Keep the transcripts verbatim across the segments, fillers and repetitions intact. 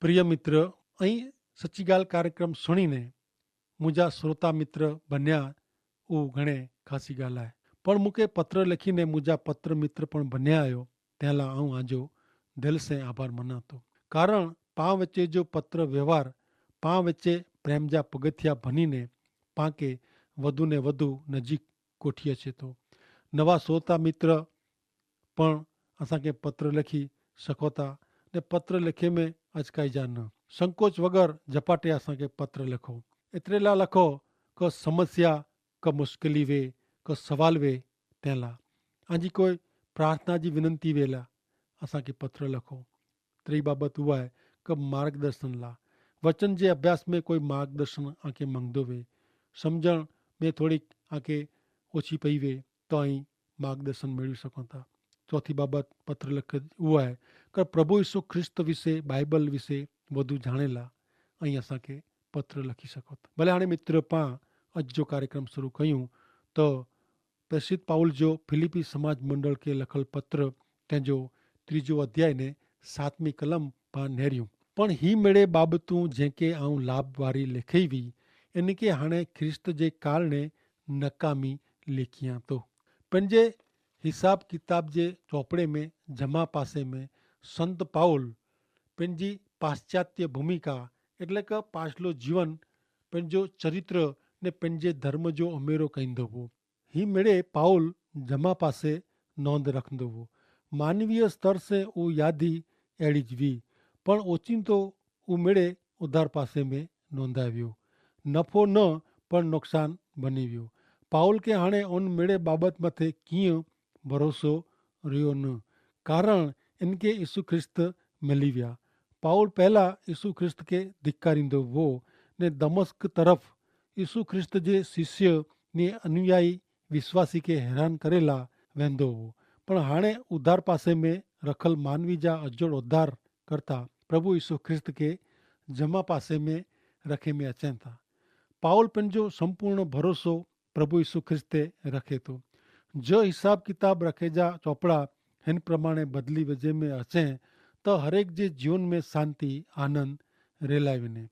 પ્રિય મિત્ર, અહીં સચ્ચી ગાલ કાર્યક્રમ સુણીને મુઝે શ્રોતા મિત્ર બન્યા, ઉં ઘણે ખાસી ગાલ આય. પણ મુકે પત્ર લેખીને મુઝે પત્ર મિત્ર પણ બન્યા આયો, તેલા આઉં આજો દિલ સે આભાર મનાતો. કારણ પા વચ્ચે જો પત્ર વ્યવહાર પા વચ્ચે પ્રેમ જા પગથિયા ભનીને પાંકે વધુ ને વધુ નજીક કોઠી અછે તો. નવા શ્રોતા મિત્ર પણ અસાંકે પત્ર લેખી સકોતા, ને પત્ર લેખે મેં અચકાઈ જા ન. સંકોચ વગર જપાટે અસાંકે પત્ર લેખો. એતરેલા લેખો કે સમસ્યા કે મુશ્કેલી વે કે સવાલ વે તેલા આજી કોઈ પ્રાર્થના જી વિનંતી વેલા અસાંકે પત્ર લેખો. ત્રી બાબત હુઆ હૈ કે માર્ગદર્શન લા વચન જે અભ્યાસ મેં કોઈ માર્ગદર્શન આંકે મંગદો વે, સમઝણ મેં થોડીક આંકે ઓછી પઈ વે, તો અહીં માર્ગદર્શન મેળવી શકો થા. ચોથી બાબત પત્ર લેખે હુઆ હૈ કે પ્રભુ ઈસુ ખ્રિસ્ત વિશે બાઈબલ વિશે વધુ જાણેલા અહીં અસાંકે પત્ર લેખી શકો થા. ભલે હાણે મિત્ર પાં અજ જો કાર્યક્રમ શરૂ કહ્યું તો પ્રેસિત પાઉલ જો ફિલિપ્પી સમાજ મંડળ કે લખલ પત્ર તેનજો ત્રીજો અધ્યાય ને સાતમી કલમ પાં નેર્યું. પણ હી મેળે બાબતું જેંકે આઉં લાભ વારી લેખેવી એન કે હાણે ખ્રિસ્ત જે કારણે નકામી લેખિયા તો. પન જે હિસાબ કિતાબ જે ચોપડે મેં જમા પાસે મેં સંત પાઉલ પન જી પાશ્ચાત્ય ભૂમિકા એટલે કે પાછલો જીવન પન જો ચરિત્ર ને પન જે ધર્મ જો અમેરો કઈંદો હો. હી મેડે પાઉલ જમા પાસે નોંધ રખંદો હો. માનવીય સ્તર સે ઉ યાદી એડી જ વી. પણ ઓચિંતો ઉ મેડે ઉધાર પાસેમે નોંધાવ્યો. નફો ન પણ નોકસાન બની વ્યો. પાઉલ કે હાણે ઉન મેડે બાબત મતે કિંય ભરોસો રહ્યો ન. કારણ એનકે ઈસુ ખ્રિસ્ત મેલી વ્યા. પાઉલ પહેલા ઈસુ ખ્રિસ્ત કે ધિક્કારીંદો વો ને દમસ્ક તરફ ઈસુ ખ્રિસ્ત જે શિષ્ય ને અનુયાયી વિશ્વાસી કે હેરાન કરેલા વેંધો વો. પણ હાણે ઉધાર પાસેમે રખલ માનવી જા અજોડ ઉધાર કરતા પ્રભુ ઈસુ ખ્રિસ્ત કે જમા પાસેમે રખેમે અચેતા. પાઉલ પન જો સંપૂર્ણ ભરોસો પ્રભુ ઈસુ ખ્રિસ્તે રખે તો. જો હિસાબ કિતાબ રખે જા ચોપડા હેન પ્રમાણે બદલી વજે મેં હસે તો હરેક જે જીવન મેં શાંતિ આનંદ રેલાઈ વેને.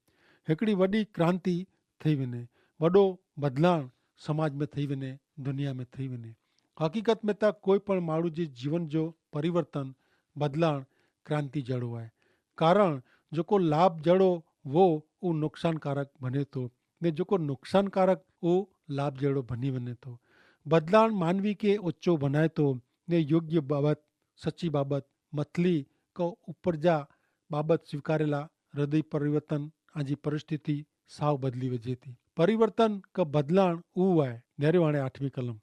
હેકડી વડી ક્રાંતિ થઈ વેને. વડો બદલાણ સમાજ મેં થઈ વેને. દુનિયા મેં થઈ વેને. હકીકત મેં તા કોઈ પણ માણુ જે જીવન જો પરિવર્તન બદલાણ ક્રાંતિ જેડો આય. કારણ જોકો લાભ જેડો વો ઉ નુકસાનકારક ભને તો ને જોકો નુકસાનકારક ઉ લાભ જેડો ભની વને તો. બદલાણ માનવી કે ઓછો ભનાય તો ને યોગ્ય બાબત સચ્ચી બાબત મથલી કો ઉપરજા બાબત સ્વીકારેલા હૃદય પરિવર્તન આજી પરિસ્થિતિ સાવ બદલી વજે થી. પરિવર્તન કો બદલાણ ઉ આય. નેરેવાણે આઠમી કલમ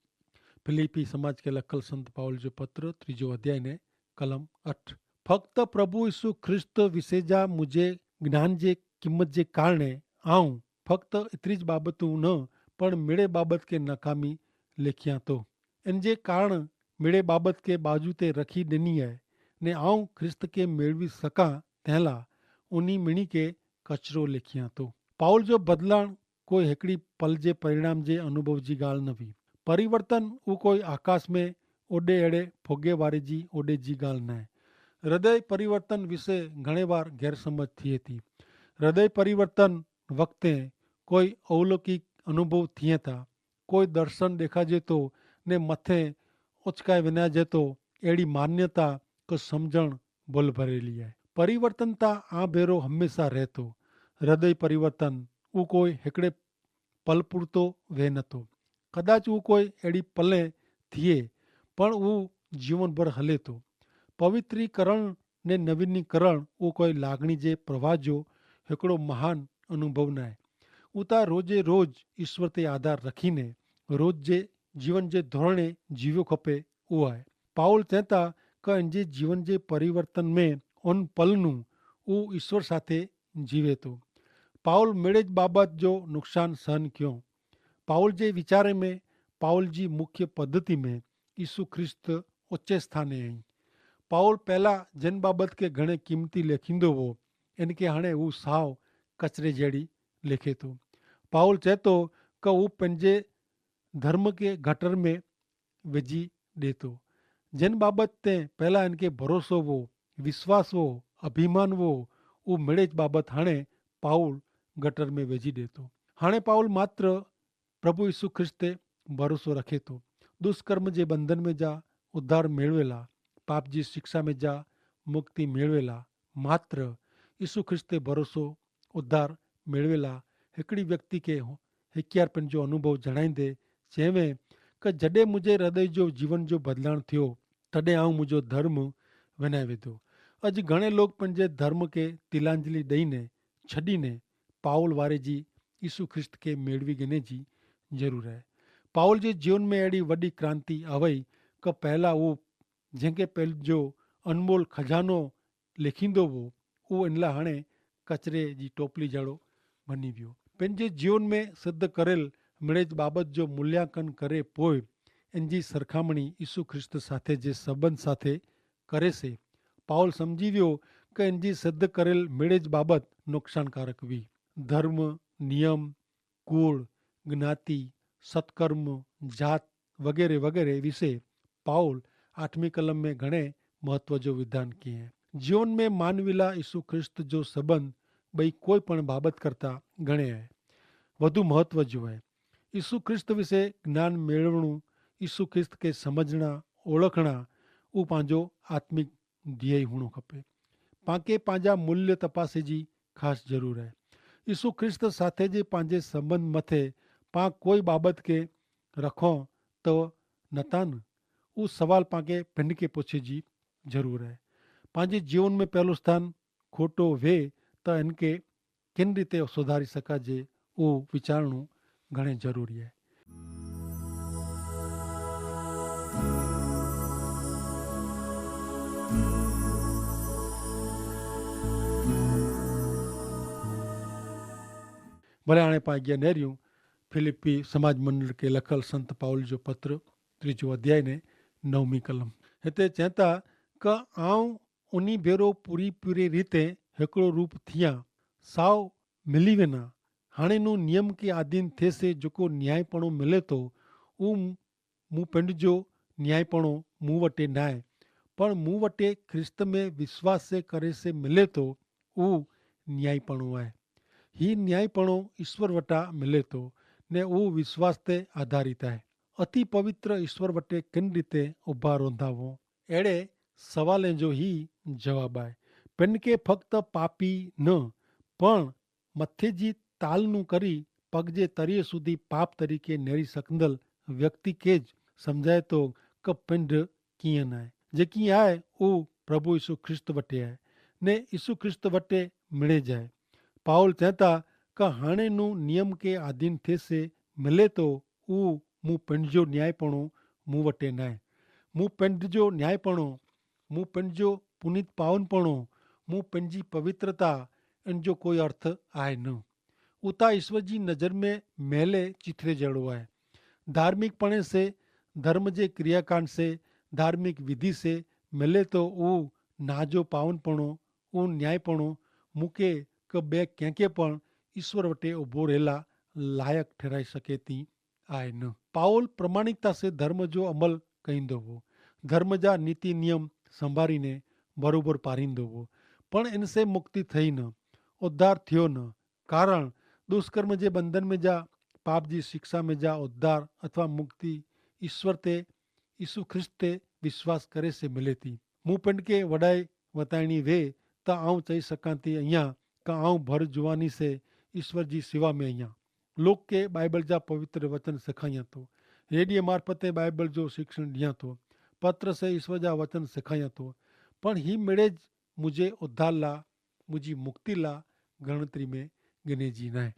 ફિલિપ્પી સમાજ કે લખલ સંત પાઉલ જો પત્ર ત્રીજો અધ્યાય ને કલમ અઠ. ફક્ત પ્રભુ ઈસુ ખ્રિસ્ત વિશે જા મુઝે જ્ઞાન જે કિંમત જે કારણે આઉં ફક્ત ઇતરી જ બાબતું ન પણ મેળે બાબત કે નકામી લેખ્યા તો. એન જે કારણ મેળે બાબત કે બાજુ તે રખી દેની હૈ ને આઉં ખ્રિસ્ત કે મેળવી સકાં તેલા ઉની મિણી કે કચરો લેખ્યા તો. પાઉલ જો બદલાણ કોઈ હેકડી પલ જે પરિણામ જે અનુભવ જી ગાલ નવી. પરિવર્તન ઉ કોઈ આકાશ મેં ઓડે એડે ફોગે વારે જી ઓડે જી ગાલ નાય. હૃદય પરિવર્તન વિશે ઘણે વાર ગેરસમજ થિયે તી. હૃદય પરિવર્તન વખતે કોઈ અવલોકિક અનુભવ થિયે તા કોઈ દર્શન દેખાજે તો ને મતે ઓચકાઈ વેના જેતો એડી માન્યતા કે સમઝણ ભલ ભરેલી હૈ. પરિવર્તન તા આ ભેરો હમેંશા રહેતો. હૃદય પરિવર્તન ઉ કોઈ હેકડ઼ે પલ પૂરતો વહે નતો. કદાચ ઉ કોઈ એડી પલે થિયે પણ ઉ જીવન ભર હલે તો. પવિત્રીકરણ ને નવીનીકરણ ઉ કોઈ લાગણી જે પ્રવાહ જો હેકડો મહાન અનુભવ નાય. ઉતા રોજે રોજ ઈસ્વર તે આધાર રખીને રોજ જે જીવન જે ધોરણે જીવ્યો ખપે. ઉઆએ પાઉલ ચેતા કે એનજે જીવન જે પરિવર્તન મેં ઓન પલનું ઉ ઈસ્વર સાથે જીવે તો. પાઉલ મેળે જ બાબત જો નુકસાન સહન ક્યો. પાઉલ જે વિચારે મેં પાઉલ જી મુખ્ય પદ્ધતિ મેં ઈસુ ખ્રિસ્ત ઓચ્ચે સ્થાને અહીં. પાઉલ પહેલા જેન બાબત કે ઘણે કિંમતી લેખીંદો વો એન કે હણે ઉ સાવ કચરે જેડી લેખે તો. પાઉલ ચેતો કે ઉ પંજે ધર્મ કે ઘટર મેં વેજી દેતો. જેન બાબત તે પહેલા એન કે ભરોસો વો, વિશ્વાસ વો, અભિમાન વો, ઉહ મેડે જ બાબત હાણે પાઉલ ગટર મેં વેજી દેતો. હાણે પાઉલ માત્ર પ્રભુ ઈસુ ખ્રિસ્ત તે ભરોસો રખે તો. દુષ્કર્મ જે બંધન મેં જા ઉદ્ધાર મેળવેલા, પાપ જી શિક્ષા મેં જા મુક્તિ મેળવેલા, માત્ર ઈસુ ખ્રિસ્ત તે ભરોસો ઉદ્ધાર મેળવેલા હિકડી વ્યક્તિ કે હિક્યાર પન જો અનુભવ જણાઈ દે. ચેવે કે જડે મુઝે હૃદય જો જીવન જો બદલાણ થયો, તદે આઉં મુઝો ધર્મ વેનાઈ વેધો. અજ ઘણે લોગ પન જે ધર્મ કે તિલાંજલી દઈને છડીને પાઉલ વારે જી ઈસુ ખ્રિસ્ત કે મેળવી ગને જી જરૂર હૈ. પાઉલ જે જીવન મેં એડી વડી ક્રાંતિ આવય કે પહેલા ઉપ જેંકે પહેલ જો અનમોલ ખજાનો લેખીંદો વો, ઉપ એનલા હણે કચરે જી ટોપલી જાડો ભની વ્યો. પેનજે જીવન મેં સિદ્ધ કરેલ મેળે જ બાબત જો મૂલ્યાંકન કરે પોય એનજી સરખામણી ઈસુ ખ્રિસ્ત સાથે જે સંબંધ સાથે કરે સે. પાઉલ સમઝી વ્યો કે એનજી સિદ્ધ કરેલ મેળે જ બાબત નુકસાનકારક વી. ધર્મ, નિયમ, કુળ, જ્ઞાતિ, સત્કર્મ, જાત વગેરે વગેરે વિશે પાઉલ આઠમી કલમ મેં ઘણે મહત્વ જો વિધાન કિયે. જીવન મેં માનવીલા ઈસુ ખ્રિસ્ત જો સંબંધ બઈ કોઈ પણ બાબત કરતા ઘણે હૈ વધુ મહત્વ જો હૈ. ઈસુ ખ્રિસ્ત વિશે જ્ઞાન મેળવણું, ઈસુ ખ્રિસ્ત કે સમઝણા, ઓળખણા, ઉપાંજો આત્મિક ધ્યેય હુણો ખપે. પાંકે પાંજા મૂલ્ય તપાસે જી ખાસ જરૂર હૈ. ઈસુ ખ્રિસ્ત સાથે જે પાંજે સંબંધ મતે પાં કોઈ બાબત કે રખો તો નતાન? ઉસ સવાલ પાંકે પિંડ કે પોછે જી જરૂર હૈ. પાંજે જીવન મેં પહેલો સ્થાન ખોટો વે તો એન કે કિન રીતે સુધારી સકાજે? ઉસ વિચારણું ઘણે જરૂરી હૈ. ભલે આણે પાં અજ્ઞા નહીં રહ્યું. ફિલિપ્પી સમાજ મંડળ કે લખલ સંત પાઉલ જો પત્ર ત્રીજો અધ્યાય ને નવમી કલમ હેતા ચેતા કે આઉં ઉની ભેરો પૂરી પૂરી રીતે હેકડો રૂપ થિયા સાવ મિલી વેના. હાણે નું નિયમ કે આધીન થેસે જોકો ન્યાયીપણો મિલે તો ઉં મું પેંડ જો ન્યાયીપણો મું વટે નાય. પણ મું વટે ખ્રિસ્ત મેં વિશ્વાસ સે કરે સે મિલે તો ઉં ન્યાયીપણો આય. હી ન્યાયીપણો ઈસ્વર વટા મિલે તો ને ઉં વિશ્વાસ તે આધારિત આય. અતિ પવિત્ર ઈસ્વર વટે કિન રીતે ઉભા રોંધાવો? એડે સવાલે જો હી જવાબ આય. પેન કે ફક્ત પાપી ન પણ મથે જી તાલનું કરી પગ જે તરિયે સુધી પાપ તરીકે નેરી સકંદલ વ્યક્તિ કે જ સમઝાય તો કે પિંડ કિયા નાય. જે કિયા આય ઉહ પ્રભુ ઈસુ ખ્રિસ્ત વટે આય ને ઈસુ ખ્રિસ્ત વટે મિડે જાય. પાઉલ ચેતા કે હાણે નું નિયમ કે આધીન થેસે મિલે તો ઉહ મું પિંડ જો ન્યાયીપણો મું વટે નાય. મું પિંડ જો ન્યાયીપણો મું પન જો પુનિત પાવન પણો મું પન જી પવિત્રતા અન જો કોઈ અર્થ આય ન. ઉતા ઈસ્વર જી નજર મેં મેલે ચિથરે જેડો આય. ધાર્મિક પણે સે ધર્મ જે ક્રિયાકાંડ સે ધાર્મિક વિધિ સે મેલે તો ઉં નાજો પાવન પણો ઉં ન્યાય પણો મુકે કે બે કેંકે પણ ઈસ્વર વટે ઉભો રહેલા લાયક ઠેરાઈ શકે તી આય ન. પાઉલ પ્રમાણિકતા સે ધર્મ જો અમલ કહીંદો વો. ધર્મ જા નીતિ નિયમ સંભારી ને ભરોભર પારીંદો વો. પણ એન સે મુક્તિ થઈ ન ઉદ્ધાર થયો ન. કારણ દુષ્કર્મ જે બંધન મેં જા પાપ જી શિક્ષા મેં જા ઉદ્ધાર અથવા મુક્તિ ઈસ્વર તે ઈસુ ખ્રિસ્ત તે વિશ્વાસ કરે સે મિલે તી. મું પંડ કે વડાઈ વતાઈણી વે તા આઉં ચહી સકાં તી અહિયા કા આઉં ભર જુવાની સે ઈસ્વર જી સેવા મેં અહિયા. લોક કે બાઈબલ જા પવિત્ર વચન સિખાયા તો, રેડિયો મારફતે બાઈબલ જો શિક્ષણ દિયા તો, પત્ર સે ઈસ્વર જા વચન સિખાયા તો, પણ હી મેડે જ મુઝે ઉદ્ધાર લા મુઝે મુક્તિ લા ગણતરી મેં ગિને જી નાય.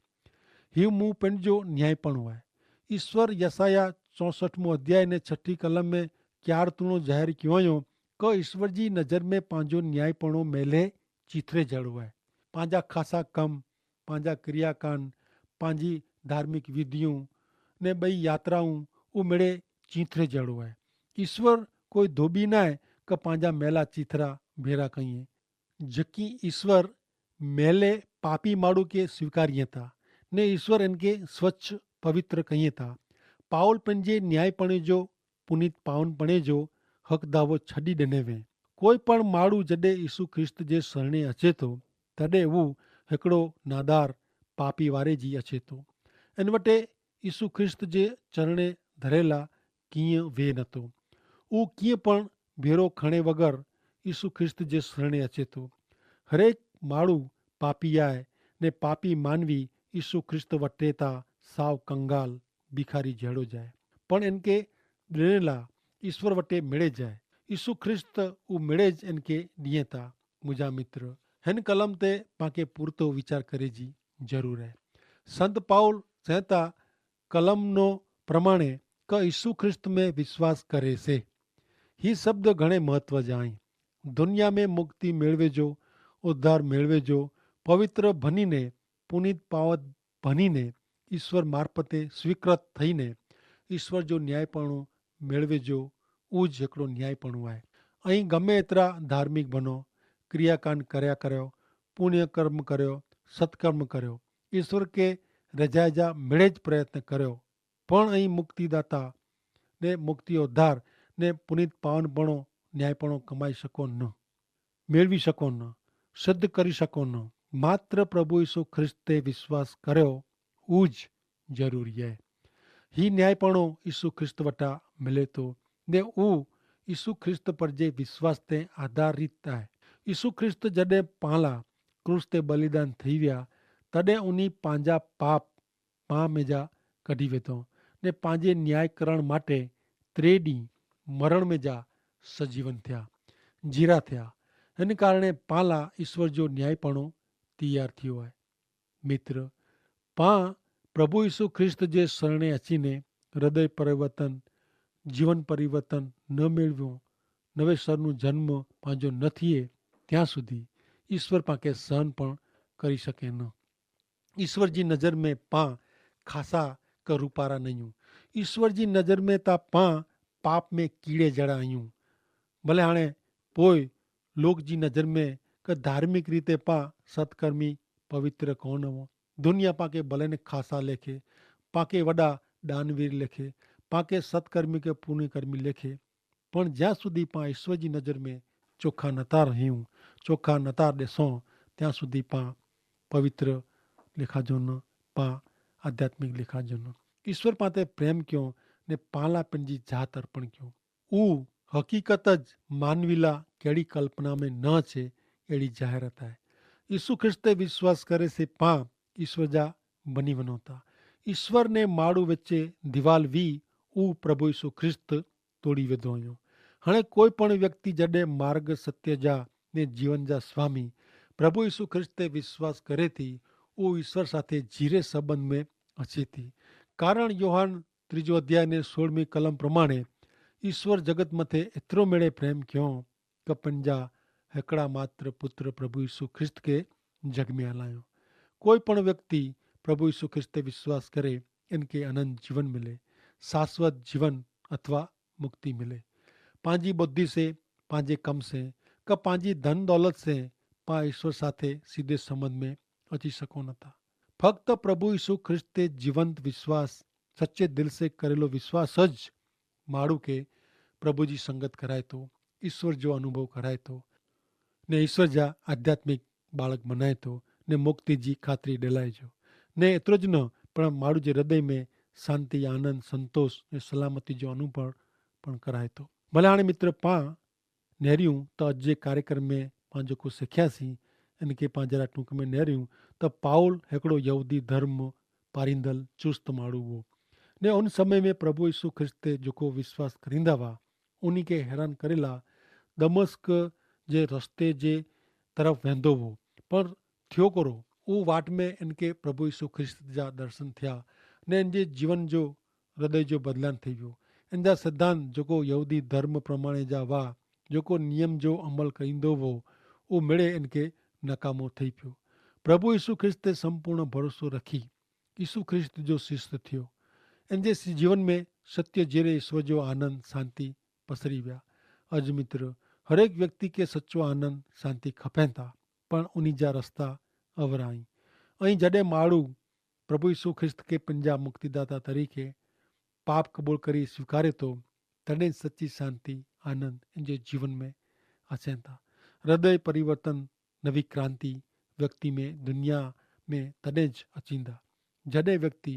હી મું પન જો ન્યાયીપણો આય. ઈસ્વર યસાયાહ ચોસઠ મું અધ્યાય ને છઠી કલમ મેં ક્યાર તુણો જાહેર કિવાયો કે ઈસ્વર જી નજર મેં પાંજો ન્યાયીપણો મેલે ચિથરે જાડો આય. પાંજા ખાસા કમ, પાંજા ક્રિયાકાન, પાંજી ધાર્મિક વિધિયું ને બઈ યાત્રાઉં ઉમેડે ચિથરે જાડો આય. ઈસ્વર કોઈ ધોબી નાય કે પાંજા મેલા ચિથરા ભેરા કહિયે. જકી ઈસ્વર મેલે પાપી માડૂ કે સ્વીકારિયે તા ને ઈસ્વર એનકે સ્વચ્છ પવિત્ર કહિયે તા. પાઉલ પન જે ન્યાયીપણે જો પુનિત પાવનપણે જો હક દાવો છડી દેને વે. કોઈ પણ માડૂ જડે ઈસુ ખ્રિસ્ત જે સરણે અચે તો તદે વુ હેકડો નાદાર પાપી વારે જી અછે તો. એન વટે ઈસુ ખ્રિસ્ત જે ચરણે ધરેલા કિયાં વે નતો. ઉ કિયાં પણ ભેરો ખણે વગર ઈસુ ખ્રિસ્ત જે સરણે અછે તો. હરેક માડૂ પાપી આય, ને પાપી માનવી ઈસુ ખ્રિસ્ત વટે તા સાવ કંગાલ ભિખારી જેડો જાય. પણ એનકે દેનેલા ઈસ્વર વટે મેળે જાય. ઈસુ ખ્રિસ્ત ઉ મેળે જ એનકે દિયે તા. મુજા મિત્ર, હેન કલમ તે પાંકે પૂરતો વિચાર કરે જી જરૂર હૈ. સંત પાઉલ સહેતા કલમનો પ્રમાણે કે ઈસુ ખ્રિસ્ત મેં વિશ્વાસ કરે સે. હી શબ્દ ઘણે મહત્વ જાઈ. દુનિયા મેં મુક્તિ મેળવે જો, ઉદ્ધાર મેળવે જો, પવિત્ર ભનીને, પુનિત પાવત ભનીને, ઈસ્વર મારફતે સ્વીકૃત થઈને ઈસ્વર જો ન્યાયીપણો મેળવે જો, ઉજ હેકડો ન્યાયીપણો આય. અહીં ગમે એતરા ધાર્મિક ભનો, ક્રિયાકાન કર્યા કર્યો, પુણ્યકર્મ કર્યો, સત્કર્મ કર્યો, ઈસ્વર કે રજાયજા મેળે જ પ્રયત્ન કર્યો, પણ અહીં મુક્તિદાતા ને મુક્તિઓ ધાર ને પુનિત પાવનપણો ન્યાયીપણો કમાઈ શકો ન, મેળવી શકો ન, સિદ્ધ કરી શકો ન. માત્ર પ્રભુ ઈસુ ખ્રિસ્ત તે વિશ્વાસ કર્યો ઉજ જરૂરી હૈ. હી ન્યાયીપણો ઈસુ ખ્રિસ્ત વટા મિલે તો, ને ઉ ઈસુ ખ્રિસ્ત પર જે વિશ્વાસ તે આધારિત હૈ. ઈસુ ખ્રિસ્ત જડે પાંલા ક્રૂસ તે બલિદાન થઈ વ્યા, તદે ઉની પાંજા પાપ પાં મેં જા કઢ઼ી વેધો, ને પાંજે ન્યાયીકરણ માટે ત્રે દી મરણ મેં જા સજીવન થ્યાં, જીરા થ્યાં. હેન કારણે પાંલા ઈસ્વર જો ન્યાયીપણો તૈયાર થ્યો હૈ. મિત્ર, પાં પ્રભુ ઈસુ ખ્રિસ્ત જે સરણે અચીને હૃદય પરિવર્તન, જીવન પરિવર્તન ન મેળવ્યો, નવેસરનું જન્મ પાંજો ન થિયે ત્યાં સુધી ઈસ્વર પાંકે સહન પણ કરી શકે ન. ઈસ્વર જી નજર મેં પાં ખાસા કે રૂપારા નહિયું. ઈસ્વર જી નજર મેં તા પાં પાપ મેં કીડે જડા અહિયું. ભલે હાણે પોય લોક જી નજર મેં કે ધાર્મિક રીતે પાં સત્કર્મી પવિત્ર કોન હો. દુનિયા પાંકે ભલે ને ખાસા લેખે, પાંકે વડા દાનવીર લેખે, પાંકે સત્કર્મી કે પુણ્યકર્મી લેખે, પણ જ્યાં સુધી પાં ઈસ્વર જી નજર મેં ચોખા નતા રહ્યું, ચોખા નતા દેસો, ત્યાં સુધી પાં પવિત્ર લેખાજો ન, પાં આધ્યાત્મિક લેખાજો ન. ઈસ્વર પાંતે પ્રેમ ક્યો ને પાંલા પેનજી જાત અર્પણ ક્યો. ઉ હકીકત જ માનવીલા કેડી કલ્પના મેં ન છે એડી જાહેરત હૈ. ઈસુ ખ્રિસ્ત તે વિશ્વાસ કરે સે પાં ઈસ્વર જા બની વનોતા. ઈસ્વર ને માડૂ વચ્ચે દિવાલ વી ઉ પ્રભુ ઈસુ ખ્રિસ્ત તોડી વેધો અયો. હણે કોઈ પણ વ્યક્તિ જડે માર્ગ સત્ય જા ને જીવન જા સ્વામી પ્રભુ ઈસુ ખ્રિસ્ત તે વિશ્વાસ કરે થી ઉ ઈસ્વર સાથે જીરે સંબંધ મેં અચે થી. કારણ યોહાન ત્રીજો અધ્યાય ને સોળમી કલમ પ્રમાણે ઈસ્વર જગત મતે એતરો મેળે પ્રેમ ક્યો કે પંજા હેકડા માત્ર પુત્ર પ્રભુ ઈસુ ખ્રિસ્ત કે જગ મેં હલાયો. કોઈ પણ વ્યક્તિ પ્રભુ ઈસુ ખ્રિસ્ત તે વિશ્વાસ કરે એનકે અનંત જીવન મિલે, શાશ્વત જીવન અથવા મુક્તિ મિલે. પાંજી બુદ્ધિ સે, પાંજે કમ સે, કે પાંજી ધન દોલત સે પાં ઈસ્વર સાથે સીધે સંબંધ મેં અચી શકો નતા. ફક્ત પ્રભુ ઈસુ ખ્રિસ્ત તે જીવંત વિશ્વાસ, સચ્ચે દિલ સે કરેલો વિશ્વાસ જ માડૂ કે પ્રભુ જી સંગત કરાય તો, ઈસ્વર જો અનુભવ કરાય તો, ને ઈસ્વર જા આધ્યાત્મિક બાળક બનાય તો, ને મુક્તિ જી ખાતરી ડેલાય જો. ને એતરો જ ન, પણ માડૂ જે હૃદય મેં શાંતિ, આનંદ, સંતોષ ને સલામતી જો અનુભવ પણ કરાય તો. ભલે હાણે મિત્ર પાં નેર્યું તો અજ જે કાર્યક્રમ મેં પાંજો કો શીખ્યા સી, એનકે પાંજરા ટૂંક મેં નેર્યું તો પાઉલ હેકડો યહૂદી ધર્મ પારિંદલ ચુસ્ત માડૂ વો. ને ઉન સમય મેં પ્રભુ ઈસુ ખ્રિસ્ત તે જોકો વિશ્વાસ કરીંદા વા ઉની કે હેરાન કરેલા દમસ્ક જે રસ્તે જે તરફ વેંધો વો. પણ થ્યો કરો ઉ વાટ મેં એનકે પ્રભુ ઈસુ ખ્રિસ્ત જા દર્શન થ્યા, ને એન જે જીવન જો હૃદય જો બદલાન થઈ વ્યો. એન જા સિદ્ધાંત જોકો યહૂદી ધર્મ પ્રમાણે જા વા, જોકો નિયમ જો અમલ કરીંદો વો, ઉ મેળે એનકે નકામો થઈ પ્યો. પ્રભુ ઈસુ ખ્રિસ્ત તે સંપૂર્ણ ભરોસો રખી ઈસુ ખ્રિસ્ત જો શિષ્ટ થ્યો. એન જે જીવન મેં સત્ય જેરે ઈસ્વર જો આનંદ શાંતિ પસરી વ્યા. અજ મિત્ર, હરેક વ્યક્તિ કે સચો આનંદ શાંતિ ખપેંતા, પણ ઉની જા રસ્તા અવરાઈ. અહીં જડે માડૂ પ્રભુ ઈસુ ખ્રિસ્ત કે પંજા મુક્તિદાતા તરીકે પાપ કબૂલ કરી સ્વીકારે તો, તને સચ્ચી શાંતિ આનંદ એન જે જીવન મેં અચેંતા. હૃદય પરિવર્તન, નવી ક્રાંતિ વ્યક્તિ મેં દુનિયા મેં તદે જ અચીંદા, જડે વ્યક્તિ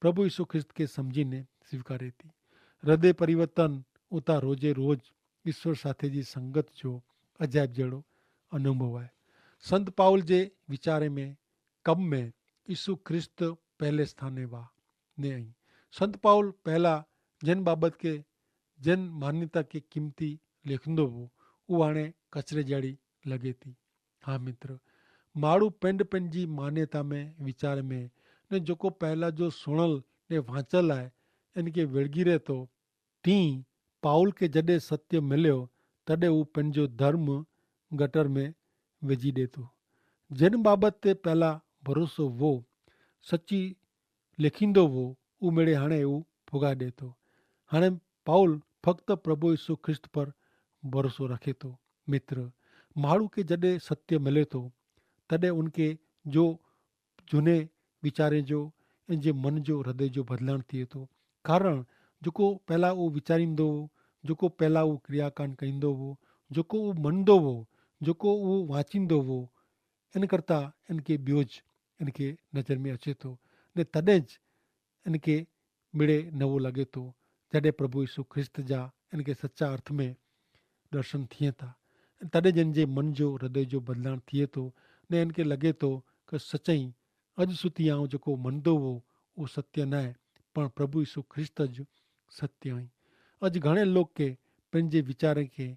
પ્રભુ ઈસુ ખ્રિસ્ત કે સમઝીને સ્વીકારે તી. હૃદય પરિવર્તન ઉતા રોજે રોજ ઈસુ સાથે જી સંગત જો અજાયબ જેડો અનુભવ આય. સંત પાઉલ જે વિચારે મેં કમ મેં ઈસુ ખ્રિસ્ત પહેલે સ્થાને વા ને અહીં. સંત પાઉલ પહેલા જેન બાબત કે જેન માન્યતા કે કિંમતી લેખંદો વો ઉવાણે કચરે જાડી લગે તી. હા મિત્ર, માડૂ પેંડ પેંડ જી માન્યતા મેં વિચાર મેં ને જોકો પહેલા જો સુણલ ને વાંચલ આય એન કે વેળગી રહેતો. તી પાઉલ કે જડે સત્ય મેલ્યો તદે ઉપને જો ધર્મ ગટર મેં વેજી દેતો. જેન બાબત તે પહેલા ભરોસો વો સચ્ચી લેખીંદો વો ઉમેડે હણે ઉં ફુગાઈ દેતો. હણે પાઉલ ફક્ત પ્રભુ ઈસુ ખ્રિસ્ત પર ભરોસો રાખે તો. મિત્ર, માડૂ કે જડે સત્ય મેલે તો તદે ઉનકે જો જુને વિચારે જો એન જે મન જો હૃદય જો બદલાણ થિયે તો. કારણ જોકો પહેલા ઉં વિચારીંદો વો, જોકો પહેલા ઉં ક્રિયાકાન કહીંદો વો, જોકો ઉં મનદો વો, જોકો ઉં વાંચીંદો વો, એન કરતા એન કે બ્યો જ એન કે નજર મેં અચેતો ને તદે જ એન કે મિડે નવો લગેતો. જડે પ્રભુ ઈસુ ખ્રિસ્ત જા એન કે સચા અર્થ મેં દર્શન થિયે તા તદે જ એન જે મન જો હૃદય જો બદલાણ થિયે તો ને એન કે લગેતો કે સચાઈ અજ સુધી આઉં જોકો મનદો વો ઉં સત્ય નાય, પણ પ્રભુ ઈસુ ખ્રિસ્ત જ સત્ય હૈં. અજ ઘણે લોકે પેનજે વિચારે કે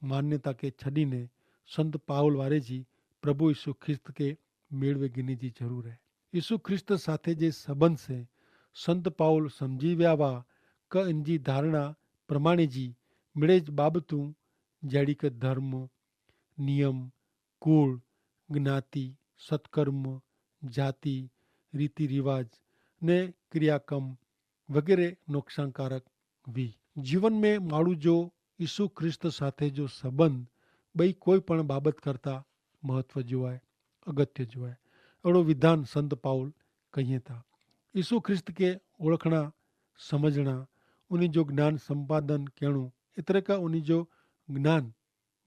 માન્યતા કે છડીને સંત પાઉલ વારે જી પ્રભુ ઈસુ ખ્રિસ્ત કે મેળવે ગિની જી જરૂર હૈ. ઈસુ ખ્રિસ્ત સાથે જે સંબંધ સે સંત પાઉલ સમઝી વ્યાવા કે ઇનજી ધારણા પ્રમાણે જી મિડે જ બાબતું જેડી કે ધર્મ, નિયમ, કુળ, જ્ઞાતિ, સત્કર્મ, જાતિ, રીતિ રિવાજ ને ક્રિયાકમ વગેરે નોકસાનકારક વી. જીવન મેં માડૂ જો ઈસુ ખ્રિસ્ત સાથે જો સંબંધ બઈ કોઈ પણ બાબત કરતા મહત્વ જોવાય, અગત્ય જોવાય. એડો વિધાન સંત પાઉલ કહિયે તા. ઈસુ ખ્રિસ્ત કે ઓળખણા, સમઝણા, ઉની જો જ્ઞાન સંપાદન કહેણું એતરે કા ઉની જો જ્ઞાન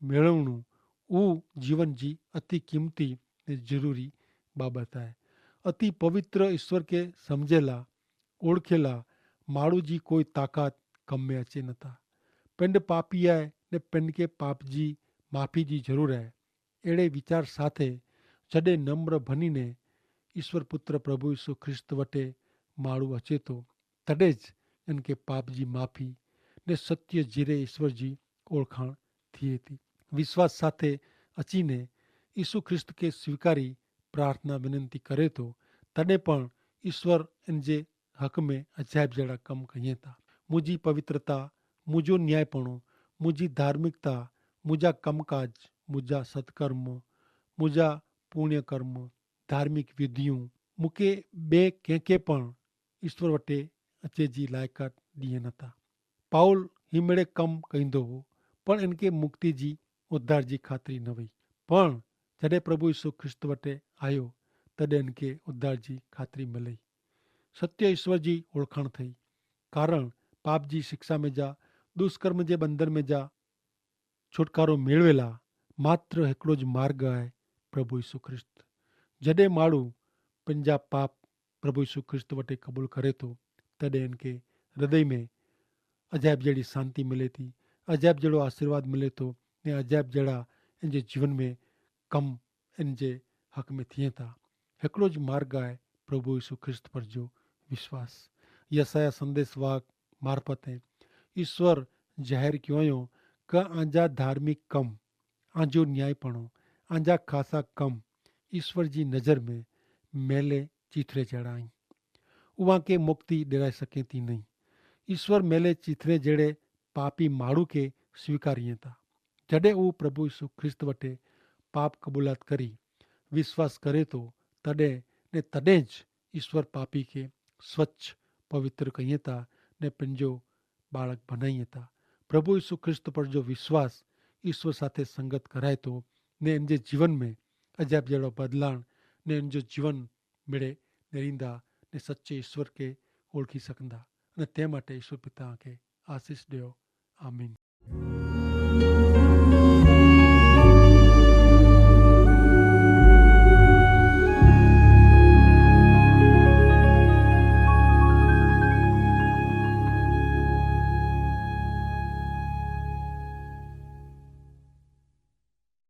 મેળવણું ઉં જીવન જી અતિ કિંમતી ને જરૂરી બાબત આય. અતિ પવિત્ર ઈસ્વર કે સમઝેલા ઓળખેલા માડૂ જી કોઈ તાકાત કમ મેં અચે નતા. પેંડ પાપી આય ને પેંડ કે પાપ જી માફી જી જરૂર આય. એડે વિચાર સાથે જડે નમ્ર ભની ને ઈસ્વર પુત્ર પ્રભુ ઈસુ ખ્રિસ્ત વટે માડૂ અચે તો તદે જ એન કે પાપ જી માફી ને સત્ય જીરે ઈસ્વર જી ઓળખાણ થિયે તી. વિશ્વાસ સાથે અચીને ઈસુ ખ્રિસ્ત કે સ્વીકારી પ્રાર્થના વિનંતી કરે તો તદે પણ ઈસ્વર એન જે હક મેં અજાયબ જેડા કમ કહિયે તા. મુઝે પવિત્રતા, મુઝે ન્યાયીપણો, મુઝે ધાર્મિકતા, મુઝે કમકાજ, મુઝે સત્કર્મ, મુઝે પૂર્ણ્યકર્મ, ધાર્મિક વિધિયું, મુકે બે કેંકે પણ ઈસ્વર વટે અચે જી લાયકાત દિયે નતા. પાઉલ હિમેડે કમ કહીંદો હો, પણ એનકે મુક્તિ જી ઉદ્ધાર જી ખાતરી નવી. પણ જડે પ્રભુ ઈસુ ખ્રિસ્ત વટે આયો, તદે એનકે ઉદ્ધાર જી ખાતરી મલે. સત્ય ઈસ્વર જી ઓળખાણ થઈ. કારણ પાપ જી શિક્ષા મેં જા દુષ્કર્મ જે બંધન મેં જા છુટકારો મેળવેલા માત્ર હેકડો જ માર્ગ આય, પ્રભુ ઈસુ ખ્રિસ્ત. જડે માડૂ પંજા પાપ પ્રભુ ઈસુ ખ્રિસ્ત વટે કબૂલ કરે તો તદે એનકે હૃદય મેં અજાયબ જેડી શાંતિ મિલે તી, અજાયબ જેડો આશીર્વાદ મિલે તો, ને અજાયબ જેડા એનજે જીવન મેં કમ એનજે હક મેં થિયે તા. હેકડો જ માર્ગ આય, પ્રભુ ઈસુ ખ્રિસ્ત પર જો વિશ્વાસ. યસાયા સંદેસ વાગ મારફતે ઈસ્વર જાહેર ક્યોંયો કે આંજા ધાર્મિક કમ, આંજો ન્યાયીપણો, આંજા ખાસા કમ ઈસ્વર જી નજર મેં મેલે ચીથરે જેડા આઈ. ઉવાંકે મુક્તિ ડેરાઈ સકેતી નહીં. ઈસ્વર મેલે ચીથરે જેડે પાપી માડૂ કે સ્વીકારિયે તા. જડે ઉં પ્રભુ ઈસુ ખ્રિસ્ત વટે પાપ કબૂલાત કરી વિશ્વાસ કરે તો તદે ને તદે જ ઈસ્વર પાપી કે સ્વચ્છ પવિત્ર કહિયે તા ને પંજો બાળક ભનાઈ હતા. પ્રભુ ઈસુ ખ્રિસ્ત પર જો વિશ્વાસ ઈસ્વર સાથે સંગત કરાય તો ને એનજે જીવન મેં અજાયબ જેડો બદલાણ ને એનજો જીવન મેળે નેરીંદા ને સચ્ચે ઈસ્વર કે ઓળખી સકંદા. અને તે માટે ઈસ્વર પિતા કે આશીસ દેઓ. આમીન.